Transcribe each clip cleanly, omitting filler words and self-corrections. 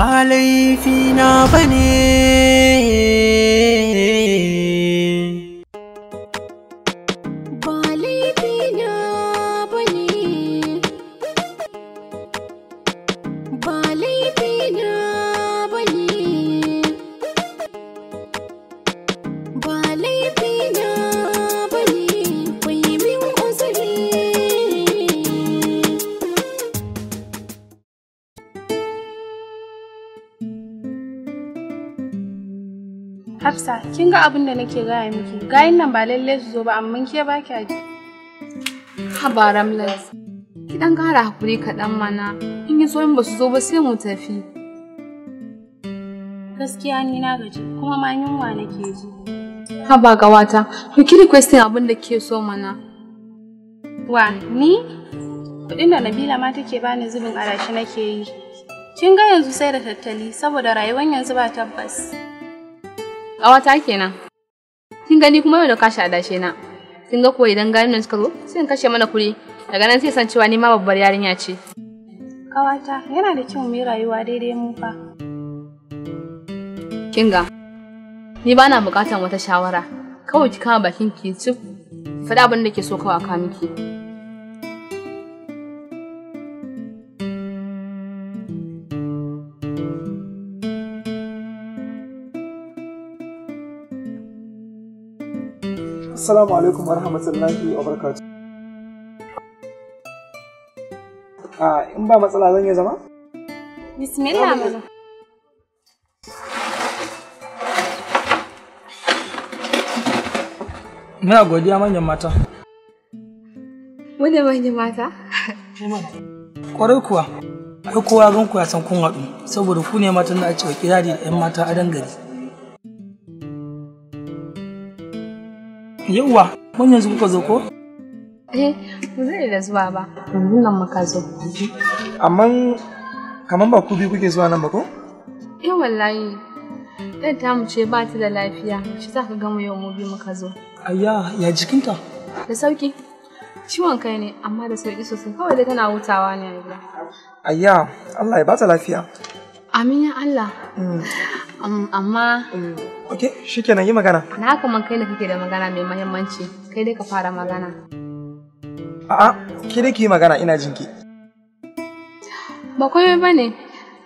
Ba laifina bane. Ba laifina bane. Ba laifina bane. Ba laifina bane. Kwai min uzuri. Hafsa, kin ga abin da nake gaya miki. Gayin nan ba lalle su zo ba, amma ke ba kya ji. Haba Ramlat, ki dan ƙara hakuri kaɗan mana. In yi so in ba su zo ba sai mu tafi. Gaskiya ni na gaji, kuma ma yunwa nake ji. Haba gawata, to ki requesting abin da ke so mana. Wa, ni? Kuɗin da Nabila ma take bani zubin adashi nake yi. Kin ga yanzu sai da tattali, saboda rayuwar yanzu ba tabbas. Ƙawata kenan. Kin gani kuma yau da kashi adashe na. Kin ga ko idan garin nan suka zo, sai in kashe mana kuɗi. Daga nan sai san cewa ni ma babbar yarinya ce. Ƙawata, yana da kyau mu yi rayuwa daidai mu fa. Kin ga, ni ba na buƙatar wata shawara. Kawai ki kama bakin ki cif. Faɗi abin da ke so kawai a kawo miki. Assalamu alaikum wa rahmatullahi wa barakatuh. In ba matsala zan iya zama? Bismillah mana. Muna godiya manyan mata. Wanda manyan mata? Kwarai kuwa, ai kowa gan ku ya san kun haɗu, saboda ku ne matan da ake wa kirari da 'yan mata a dangare. Yauwa, mun yanzu kuka zo ko? Eh, ba zai da zuwa ba. Yanzu nan muka zo. Amma kaman ba ku biyu kuke zuwa nan ba ko? Eh wallahi. Ɗan tamu ce ba ta da lafiya, shi za ka gama yau mu biyu muka zo. Ayya, ya jikinta? Da sauki. Ciwon kai ne, amma da sauki sosai. Kawai dai tana hutawa ne a gida. Ayya, Allah ya bata lafiya. Amin ya Allah. Amma Ok, shikenan yi magana. na kaman kai ne kake da magana mai muhimmanci. Kai dai ka fara magana. A'a, ke dai ki yi magana ina jinki. Ba komai ba ne.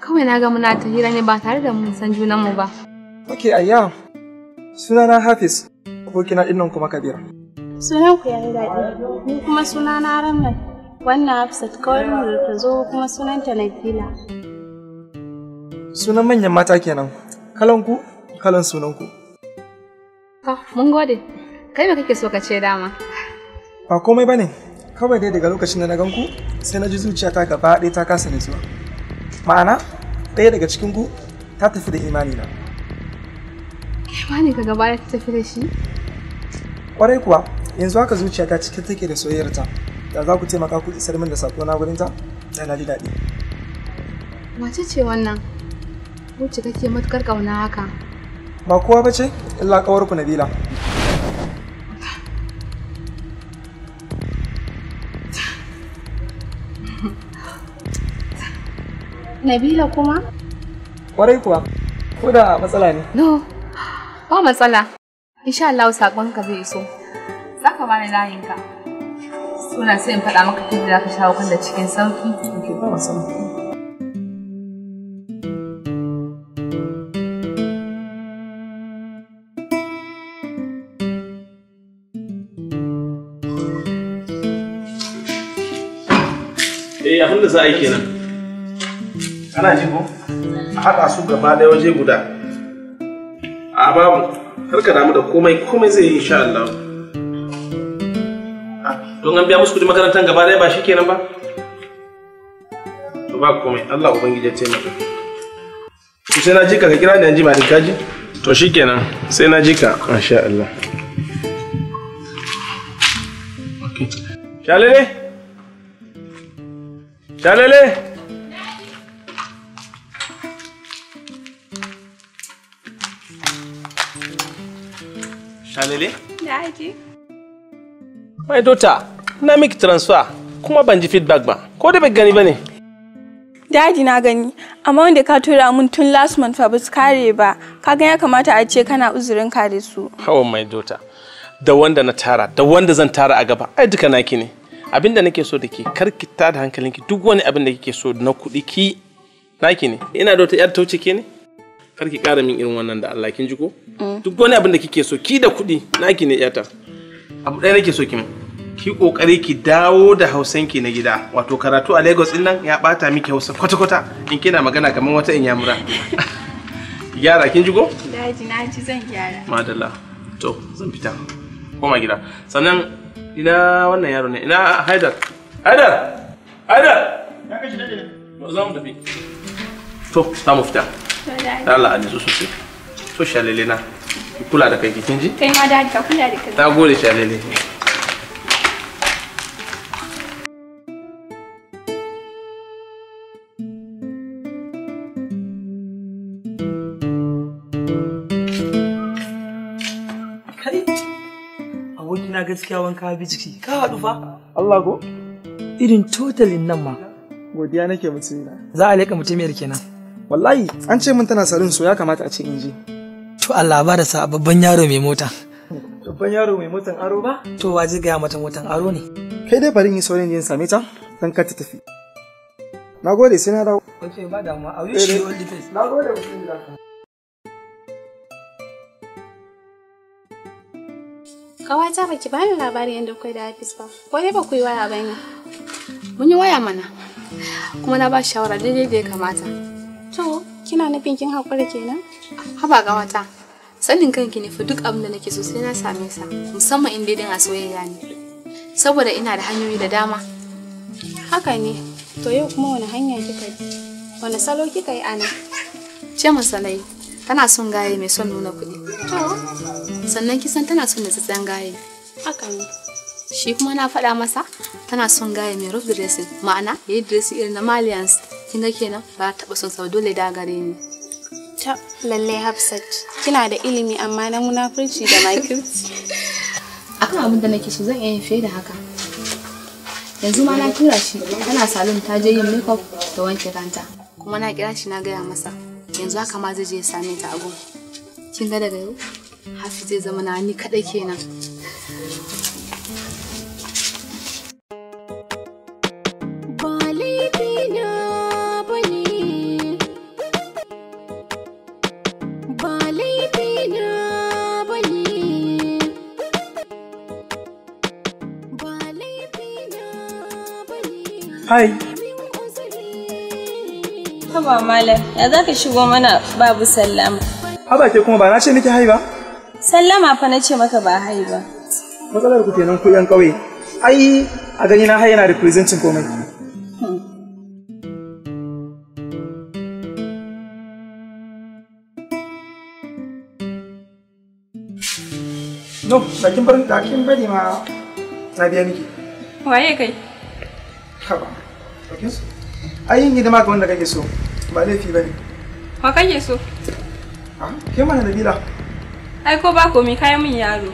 Kawai na ga muna ta hira ne ba tare da mun san junanmu ba. Ok, ayya. Sunana Hafiz, abokina ɗin nan kuma Kabir. Sunan ku yayi daɗi. Ni kuma sunana Ramlat. Wannan Hafsat kawai mu da ta zo kuma sunanta Nabila. Sunan manyan mata kenan. Kalan ku, kalan sunan ku. To, mun gode. Kai me kake so ka ce dama? Ba komai bane. Kawai dai daga lokacin da na gan ku, sai na ji zuciyata gaba ɗaya ta kasa nutsuwa. Ma'ana, ɗaya daga cikin ku ta tafi da imani na. Imani ka gaba ɗaya ta tafi da shi? Kwarai kuwa, yanzu haka zuciyata cike take da soyayyarta. Da za ku taimaka ku isar min da sako na gurinta, da na ji daɗi. Wace ce wannan? Wacce kake matukar ƙauna haka? Ba kowa ba ce, illa ƙawarku Nabila. Nabila kuma? Kwarai kuwa, ko da matsala ne. No, ba matsala. Insha Allah saƙonka zai iso. Za ka bani layinka. Suna sai in faɗa maka yadda za ka shawo kan da cikin sauƙi. Ok, ba matsala. Eh, abin da za a yi kenan. Ana ji ko? A haɗa su gaba ɗaya waje guda. A babu, kar ka damu da komai, komai zai yi insha Allah. Don an biya musu kuɗin makarantar gaba ɗaya ba shi kenan ba? To ba komai, Allah Ubangiji ya taimaka. To sai na ji ka, ka kira ni an jima din ka ji? To shi kenan, sai na ji ka, masha Allah. Okay. Shalele? Shalele? Shalele? Daji. My daughter, na miki transfer kuma ban ji feedback ba. Ko da bai gani ba ne? Daddy na gani, amma wanda ka tura mun tun last month fa ba su kare ba. Ka ga ya kamata a ce kana uzurin ka da su. Hawa my daughter. Da wanda na tara, da wanda zan tara a gaba, ai duka naki ne. Abin da nake so da ke, kar ki tada hankalinki duk wani abin da kike so na kuɗi ki naki ne. Ina da wata 'yar tauce ke ne? Kar ki ƙara min irin wannan da Allah kin ji ko? Duk wani abin da kike so ki da kuɗi naki ne 'yata. Abu ɗaya nake so ki min. Ki kokari ki dawo da Hausanki na gida. Wato karatu a Lagos din nan ya bata miki Hausa kwata-kwata. In kina magana kamar wata inyamura. Gyara kin ji ko? Daddy na ji zan gyara. Madalla. To zan fita. Koma gida. Sannan ina wannan yaro ne? Ina Haidar. Haidar! Haidar! Ya kashi dade. Za mu tafi. To, za mu fita. Allah a nitsu sosai. To shalele na. Ki kula da kai kin ji? Kai ma daddy ka kula da kai. Na gode shalele. Kai, abokina gaskiya wanka bi jiki. Ka haɗu fa? Allah ko? Irin totalin nan ma. Godiya nake mutumina. Za a leƙa mutumiyar kenan. Wallahi an ce min tana salon so ya kamata a ce in je. To Allah ba da sa babban yaro mai mota. Babban yaro mai motan aro ba? To wa zai gaya mata motan aro ne? Kai dai bari in yi saurin yin same ta dan kar ta tafi. Na gode sai na dawo. Okay, ba damuwa. I wish you all the best. Na gode mutumina. Kawata baki bani labari yadda kuka da Hafiz ba. Ko dai ba ku yi waya ba ne? Mun yi waya mana. Kuma na ba shi shawara daidai da ya kamata. To, kina nufin kin haƙura kenan? Haba ƙawata. Sanin kanki ne fa duk abin da nake so sai na same sa, musamman in dai a soyayya ne. Saboda ina da hanyoyi da dama. Haka ne. To yau kuma wani hanya kika bi? Wani salo kika yi ana? Ce masa nayi, tana son gaye mai son nuna kuɗi. To, Sannan kisan tana son natsatsen gaye. haka ne. Shi kuma na faɗa masa tana son gaye mai rough dressing, ma'ana yayi dressing irin na Malians. Kin ga kenan ba ta taɓa son sa ba dole da gare ni. Ta lallai Hafsat, kina da ilimi amma na munafurci da makirci. Akan abin da nake so zan iya yin fiye da haka. Yanzu ma na tura shi tana salon ta je yin makeup da wanke kanta. Kuma na kira shi na gaya masa. Yanzu haka ma zai je ya same ta a gun. Kin ga daga yau Hafi zai zama na ni kaɗai kenan. Ba laifina bane. Ba laifina bane. Ba laifina bane. Hi. Min uzuri. Haba malam, ya za ka shigo mana babu sallama? Haba ke kuma ba na ce miki hai ba? Sallama fa na ce maka ba hai ba. Matsalar ku kenan ku yan ƙauye. Ai a gani na hai yana representing komai. No, da kin bar da kin bari ma na biya miki. Waye kai? Haba. Okay. Ai yin hidima ga wanda kake so ba laifi bane. Wa kake so? Ah, ke mana Nabila. Ai ko ba komai kayan min yaro.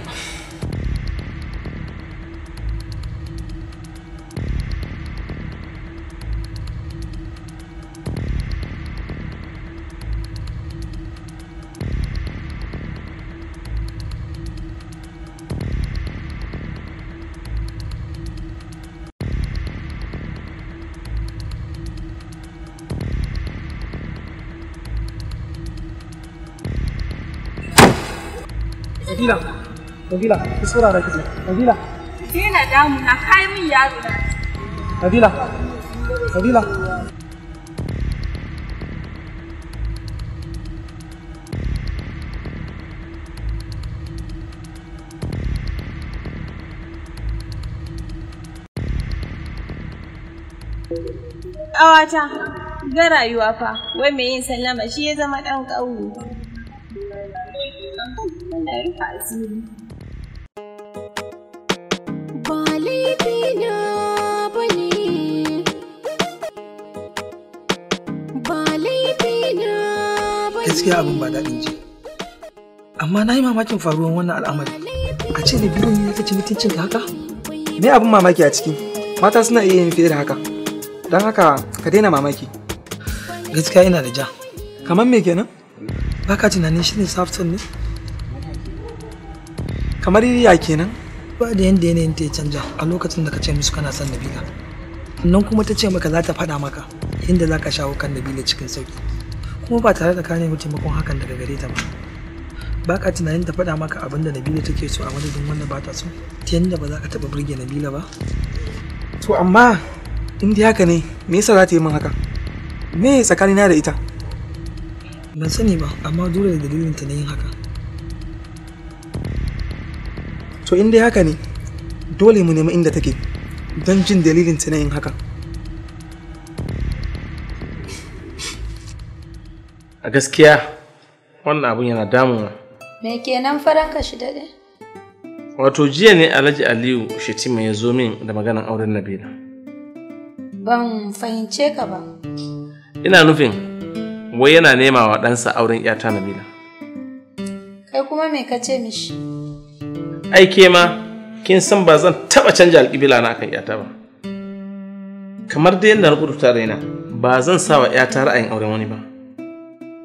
Nabila. Nabila, ki saurara ki ji. Nabila. Yana damuna kayan min yaro na. Nabila. Nabila. Ƙawata, ga rayuwa fa, wai mai yin sallama shi ya zama ɗan ƙauye. Allah ya rufa asiri. Ba laifina bane. Ba laifina bane. Gaskiya abin ba daɗin ji. Amma na yi mamakin faruwan wannan al'amari. A ce Nabila ne ta ci mutuncin ka haka? Me abin mamaki a ciki? Mata suna iya yin fiye da haka. Don haka ka daina mamaki. Gaskiya ina da ja. Kamar me kenan? Baka tunanin shi ne Hafsat ne? Kamar ya kenan? Ba da yanda yanayin ta ya canja a lokacin da ka ce musu kana son Nabila. Sannan kuma ta ce maka za ta faɗa maka yadda za ka shawo kan Nabila cikin sauki. Kuma ba tare da ka nemi taimakon hakan daga gare ta ba. Ba ka tunanin ta faɗa maka abin da Nabila take so a madadin wanda ba ta so, ta yadda ba za ka taɓa burge Nabila ba. To amma in dai haka ne, me yasa za ta yi min haka? Me tsakanina da ita? Ban sani ba, amma dole da dalilin ta na yin haka. To in dai haka ne, dole mu nemi inda take don jin dalilin ta na yin haka. A gaskiya wannan abun yana damuna. Me kenan faranka shi daɗe? Wato jiya ne Alhaji Aliyu Shetima ya zo min da maganan auren Nabila. Ban fahimce ka ba. Ina nufin wai yana nema wa ɗansa auren 'yata Nabila. Kai kuma me ka ce mishi? Ai ke ma kin san ba zan taɓa canja alƙibla na akan 'yata ba. Kamar dai yadda na rubuta raina ba zan sa wa 'yata ra'ayin auren wani ba.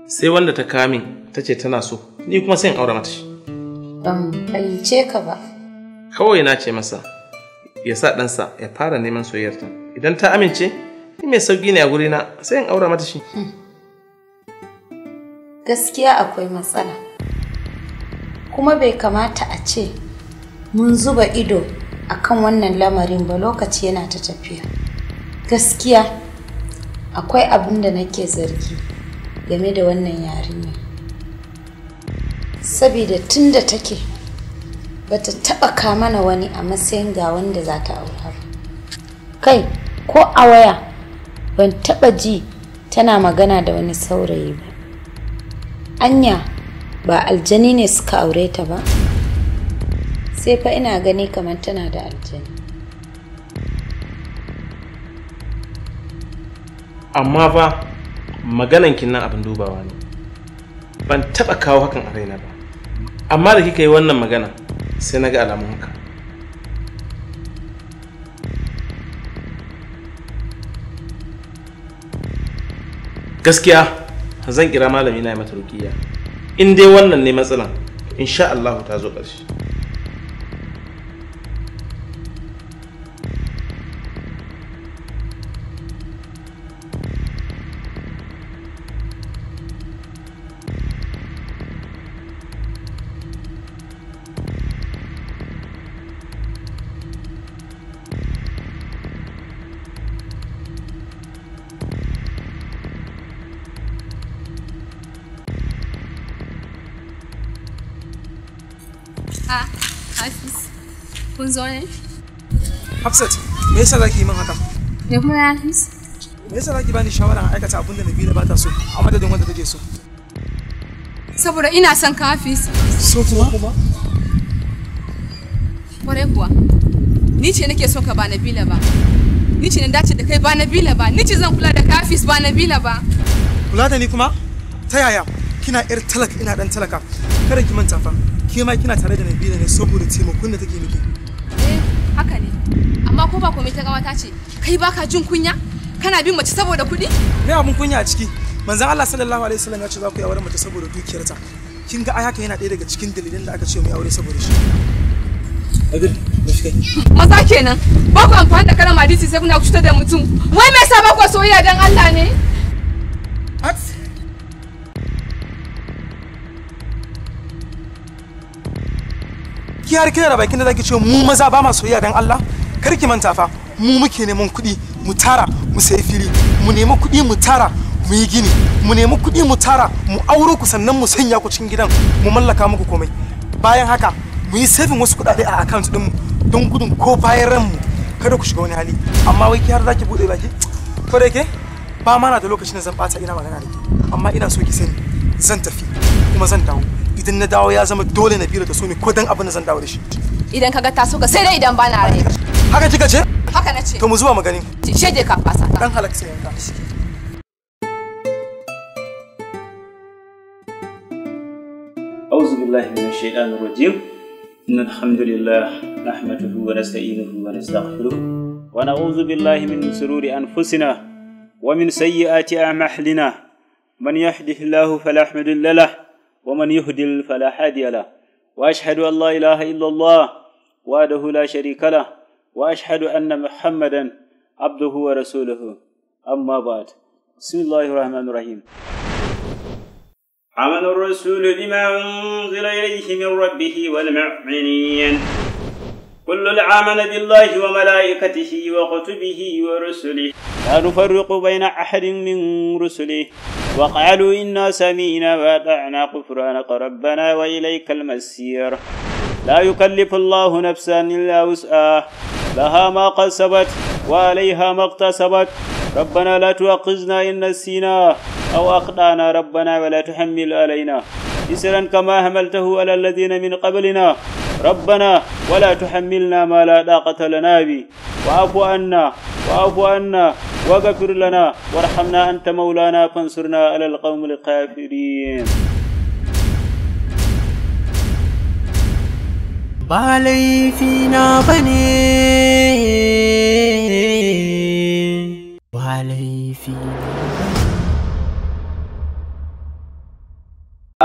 Sai wanda ta kawo min ta ce tana so, ni kuma sai in aure mata shi. Ban fahimce ka ba. Kawai na ce masa ya sa ɗansa ya fara neman soyayyarta. Idan ta amince, ni mai sauƙi ne a gurina sai in aure mata shi. Gaskiya akwai matsala. Kuma bai kamata a ce mun zuba ido akan wannan lamarin ba, lokaci yana ta tafiya. Gaskiya akwai abin da nake zargi game da wannan yarinya. Sabida tunda take bata taɓa kamana wani a matsayin ga wanda za ta aura ba. Kai ko a waya ban taɓa ji tana magana da wani saurayi ba. Anya ba aljani ne suka aure ta ba? Sai fa ina gani kamar tana da aljani. Amma fa maganan kin nan abin dubawa ne. Ban taɓa kawo hakan a raina ba. Amma da kika yi wannan magana sai na ga alamun haka. Gaskiya zan kira malami na ya mata ruƙiyya. In dai wannan ne matsalan, insha Allahu ta zo ƙarshe. Ah, Hafiz, kun zo ne? Hafsat, me yasa zaki yi min haka? Me kuma Hafiz? Me yasa zaki bani shawara a aikata abin da Nabila ba ta so a madadin wanda take so? Saboda ina son ka Hafiz. So kuma? Kwarai kuwa. Ni ce nake son ka ba Nabila ba. Ni ce na dace da kai ba Nabila ba. Ni ce zan kula da ka Hafiz ba Nabila ba. Kula da ni kuma? Ta yaya? Kina yar talaka ina dan talaka. Kada ki manta fa. Ke ma kina tare da Nabila ne saboda taimakon da take miki. Eh, haka ne. Amma ko ba komai ta gawata ce, kai baka jin kunya? Kana bin mace saboda kuɗi? Me abun kunya a ciki? Manzon Allah sallallahu alaihi wasallam ya ce za ku yi auren mace saboda dukiyarta. Kin ga ai haka yana ɗaya daga cikin dalilan da aka ce mu yi aure saboda shi. Maza kenan. Ba ku amfani da kalan hadisi sai kuna cutar da mutum. Wai me yasa ba ku soyayya dan Allah ne? Ki har kina da bakin da zaki ce mu maza ba ma soyayya dan Allah? Kar ki manta fa, mu muke neman kuɗi mu tara mu sayi fili, mu nemi kuɗi mu tara mu yi gini, mu nemi kuɗi mu tara mu auro ku sannan mu sanya ku cikin gidan mu mallaka muku komai. Bayan haka mu yi saving wasu kuɗaɗe a account ɗinmu don gudun ko bayan ranmu kada ku shiga wani hali. Amma wai ki har zaki buɗe baki? Ko da yake ba ma na da lokacin da zan ɓata ina magana da ke, amma ina so ki sani zan tafi kuma zan dawo. Idan na dawo ya zama dole na bira ta so ni ko dan abin da zan dawo da shi. Idan kaga ta so ka sai dai idan bana rai. Haka kika ce? Haka na ce. To mu zuwa mu gani. Shege ka fasa. Dan halak sai yanka. أعوذ بالله من الشيطان الرجيم. إن الحمد لله نحمده ونستعينه ونستغفره ونعوذ بالله من شرور أنفسنا ومن سيئات أعمالنا من يهده الله فلا مضل له ومن يهدل فلا هادي له وأشهد أن لا إله إلا الله وحده لا شريك له وأشهد أن محمدا عبده ورسوله أما بعد بسم الله الرحمن الرحيم آمن الرسول بما أنزل إليه من ربه والمؤمنين كل آمن بالله وملائكته وكتبه ورسله لا نفرق بين أحد من رسله وقالوا إنا سمعنا وأطعنا غفرانك ربنا وإليك المصير لا يكلف الله نفسا إلا وسعها لها ما كسبت وعليها ما اكتسبت ربنا لا تؤاخذنا إن نسينا أو أخطأنا ربنا ولا تحمل علينا إسرا كما حملته على الذين من قبلنا ربنا ولا تحملنا ما لا طاقة لنا به واعف عنا واعف عنا واغفر لنا وارحمنا أنت مولانا فانصرنا على القوم الكافرين. Ba laifina bane, ba laifina.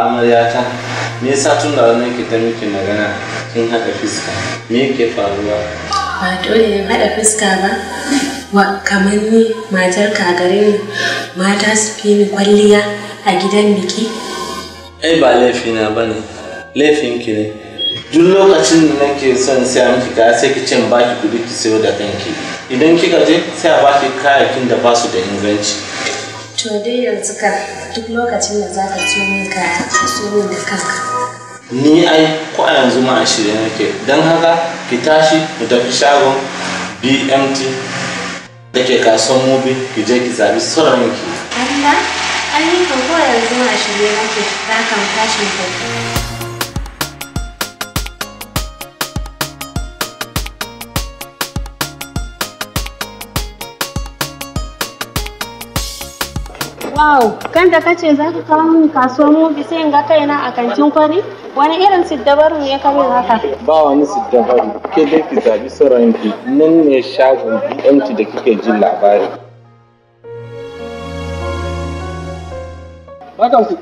Amaryata, me yasa tun da wannan ke ta miki magana kin haɗa fuska? Me yake faruwa? Ba dole in haɗa fuska ba. Wa kamar ni matar ka gare ni mata su fi ni kwalliya a gidan biki. Ai ba laifina bane, laifinki ne. Duk lokacin da nake son siya miki kaya sai ki ce in baki kuɗi ki sayo da kanki. Idan kika je sai a baki kayayyakin da ba su da inganci. To dai yanzu kan duk lokacin da za ka siyo min kaya ka siyo min da kanka. Ni ai ko a yanzu ma a shirye nake. Don haka ki tashi mu tafi shagon BMT da ke kasuwar Mubi ki je ki zabi sauranki. Allah, ai ni kan ko yanzu ma a shirye nake za ka mu tashi mu tafi. Wow, kan da kace za ka kawo min kasuwar Mubi sai in ga kaina a kantin kwari? Wani irin siddabaru ne ka min haka? Ba wani siddabaru, ke dai ki zabi sauranki nan ne shagon BMT da kike jin labari. Barkanku.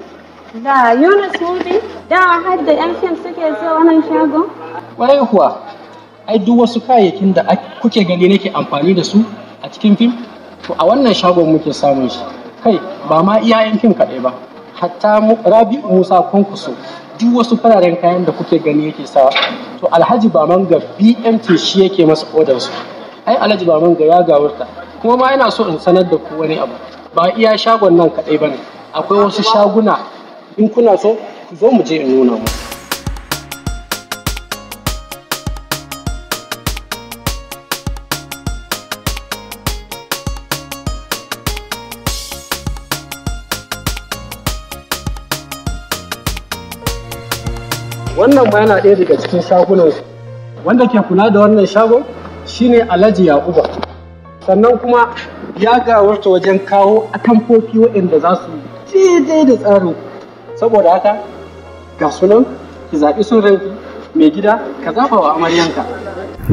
Da Yunus Mubi, dama har da 'yan fim suke zuwa wannan shagon? Kwarai kuwa, ai duk wasu kayayyakin da kuke gani nake amfani da su a cikin fim, to a wannan shagon muke samun shi. Kai, ba ma iya 'yan fim kaɗai ba, hatta Rabi'u Musa Kwankwaso duk wasu fararen kayan da kuke gani yake sawa, to Alhaji Bamanga BMT shi yake masa odar su. Ai Alhaji Bamanga ya gawurta, kuma ma ina so in sanar da ku wani abu, ba iya shagon nan kaɗai ba ne, akwai wasu shaguna in kuna so ku zo mu je in nuna muku. Wannan ma yana ɗaya daga cikin shagunan su. Wanda ke kula da wannan shagon shine Alhaji Yakuba. Sannan kuma ya gawarta wajen kawo atamfofi waɗanda za su daidai da tsarin. Saboda haka ga sunan ki zaɓi son ranki mai gida ka zaɓa wa amaryanka.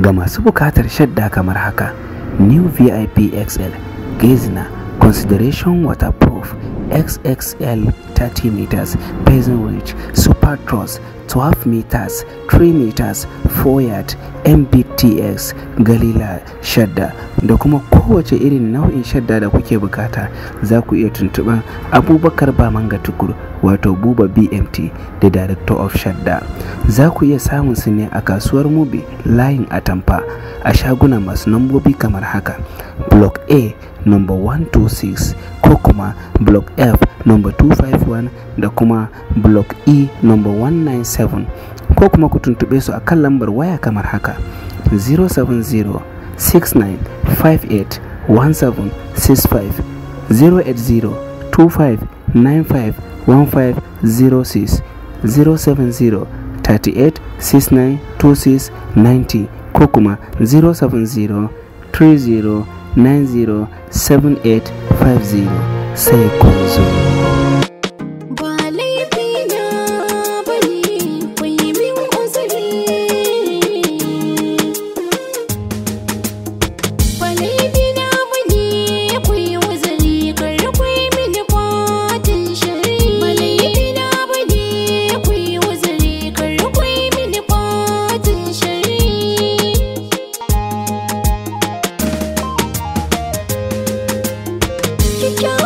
Ga masu bukatar shadda kamar haka, New VIP XL, Gezina, Consideration Waterproof, XXL 30 meters, Basin Ridge, Super Truss, 12 meters, 3 meters, 4 yard, MBTX, Galila, shadda da kuma kowace irin nau'in shadda da kuke bukata za ku iya tuntuɓar Abubakar Bamanga Tukur wato Buba BMT da Director of Shadda. Za ku iya samun su ne a kasuwar Mubi layin Atamfa a shaguna masu nambobi kamar haka: Block A number 126 ko kuma Block F number 251 da kuma Block E number 197 ko kuma ku tuntuɓe su a kan lambar waya kamar haka: 070 6958 1765 080 2595 1506 070 38 69 26 90 ko kuma 070 30 90 7850. Sai kun zo. Ba laifina bane, ku yi min uzuri. Ba laifina bane, ku yi uzuri. Kyakkyawa.